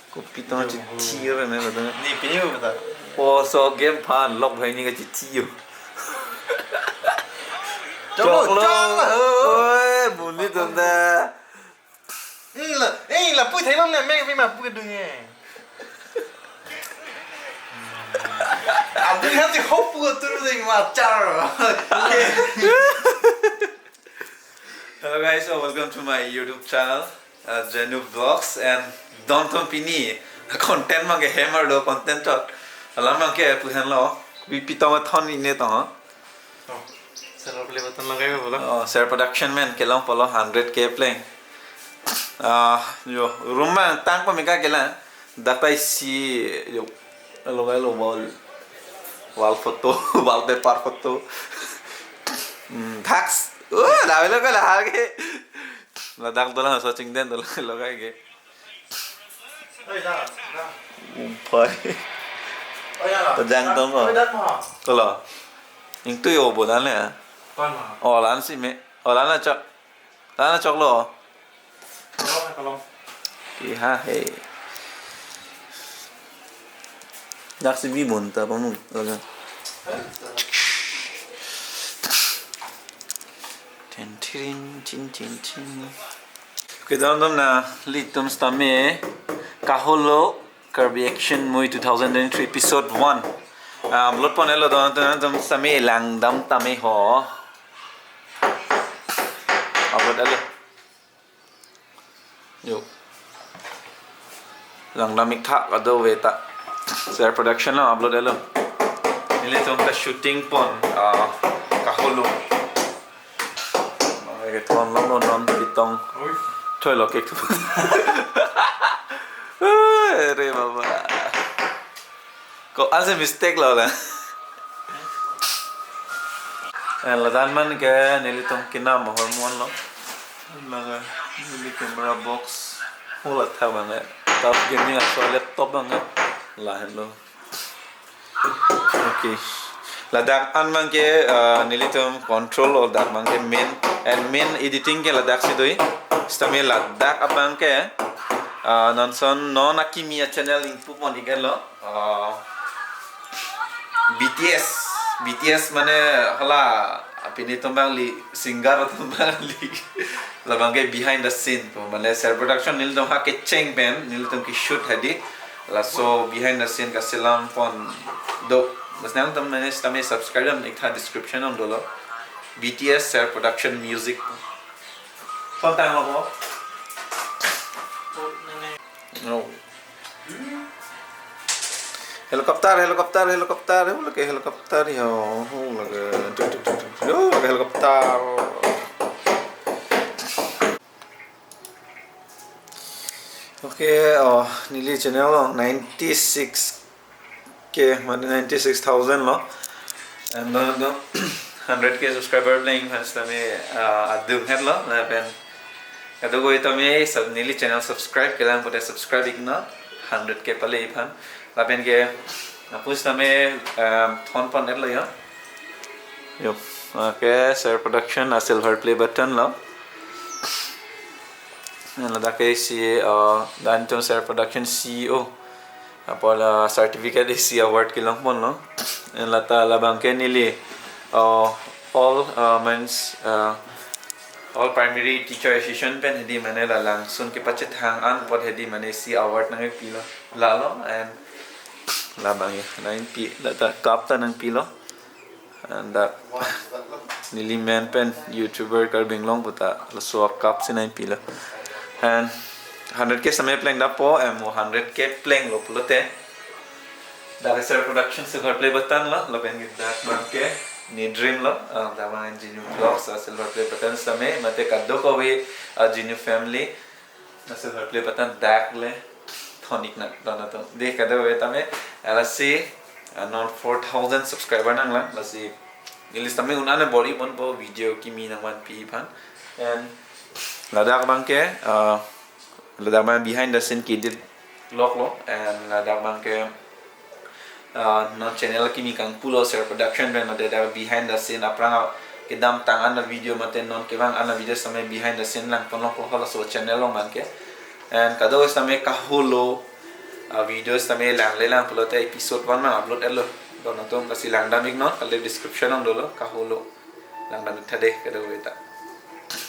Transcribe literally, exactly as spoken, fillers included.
Kopi tong chithi re ne lo. Ni pini mo ta. O so game phan lok bhai ni kachithi yo. Choklo, choklo. Oi, buni tum ta. Ila, eh, la pui thai bang ne meng pima pui dung eh. Abdul Hadi hopu tu ding ma char. Hello guys, so welcome to my YouTube channel, uh, Jenu Vlogs, and don ton pini content mang ke hammer lo content tot alam mang ke puhan lo, pi pitong thon ine to ha. Oh, share play button lagai bolo. Oh, share production men kelong polo hundred K pleng. Ah, yo, rumah tang ko mika kelang. Datai si yo, lo gai lo wall, wall photo, wallpaper photo. Hmm, thax. Oh, dah lo kala hage. Ladak dolang so chingden dolang lo gai ke. Oi, dah, dah. Umpai. Oi, dah. Pejang tong ko. Oi, dah, ma. Kolo. Ingtu yo bodan le. Kon ma. Oh, lan si me. Oh, lan chok. Lan chok lo. Kolom, kolom. Ki ha he. Dak si bi bun ta pamu. Kolo. Tin, tin, tin, tin, tin. Kedam dam na litum stame kaholo Karbi Action Movie two thousand twenty-three episode one. Ah, upload pon elo don don dam stame langdam tame ho. Upload elo. Yo. Langdam ik tha kado ve ta. Share production lo upload elo. Nelitum ta shooting pon ah, kaholo. Ke ton lo non non pitong. Oi. Thoi lo kek tu. Are baba. Ko ase mistake lo la. Eh, ladak man ke nelitum kinam hormone lo. Laga neli camera box. Hula tha bang eh. Top gaming aso laptop bang eh. Lahen lo. Okay. Ladak an bang ke uh, nelitum control or dak bang ke main and main editing ke ladak si doi. Stame ladak abang ke uh, non son non akimi a channel ingpu pon ik lo. Uh, B T S, B T S mane hala pini tumbang li singer tumbang li labang ke behind the scene po mane share production nelitum ha kecheng pen nelitum ke shoot hadi laso behind the scene kaselam pon do mas nangtum mane stame subscribe dam ik tha description dolo B T S share production music pon tang lo po. No. Helicopter, helicopter, helicopter, ho lake helicopter ho, ho lake, tuk, tuk, tuk, tuk, ho lake helicopter. Okay, oh, neli channel lo ninety six K, mane ninety six thousand lo. And no, no, hundred K subscriber pleng fans tame uh, adung het lo, lapen kadokave tame sub neli channel subscribe kelang pute subscribe ikno hundred K pale iphan lapen ke apus tame um, thon pon et lo yo. Yo, okay, share production a silver play button lo. Ladak ke si uh, dan tum share production C E O. Apot la certificate isi award kelong ponlo. Lata labang ke neli uh, all uh, means uh, all primary teacher association pen hedi mane la langsun kepachethang an apot hedi mane si award nangpilo. Lalo and labang ya nangpi lata cup ta nangpilo. Dak neli men pen YouTuber Karbi Anglong puta laso cup si nangpilo. And hundred K same pleng dapo em hundred K pleng lo pulote. Dak share production silver play button lo, lapen ke dak bang ke ni dream lo, ah, dak bang Jinu Vlogs a silver play button same mate kadokave a Jinu family. Laso silver play button dak le thon ik na don atum. De kadokave tame lasi uh, non four thousand subscriber nanglang lasi neli sitame un-an bor-i ponpo video kimi nangvanpi aphan. And ladak bang ke uh, ladak bang behind the scene ki edit lok lo and ladak bang ke uh, non channel kimi kangpulo share production pen mate dak behind the scene aphrang kedamtang an video mate non kevang an video sitame behind the scene lang ponlok lo halaso channel along bang ke. And kadokave sitame kaholo A video sitame langle lang pulote episode one nang upload etlo. Don atum lasi langdam iknon, kali description along dolo, kaholo. Langdam ik tha dei, kadokave ta.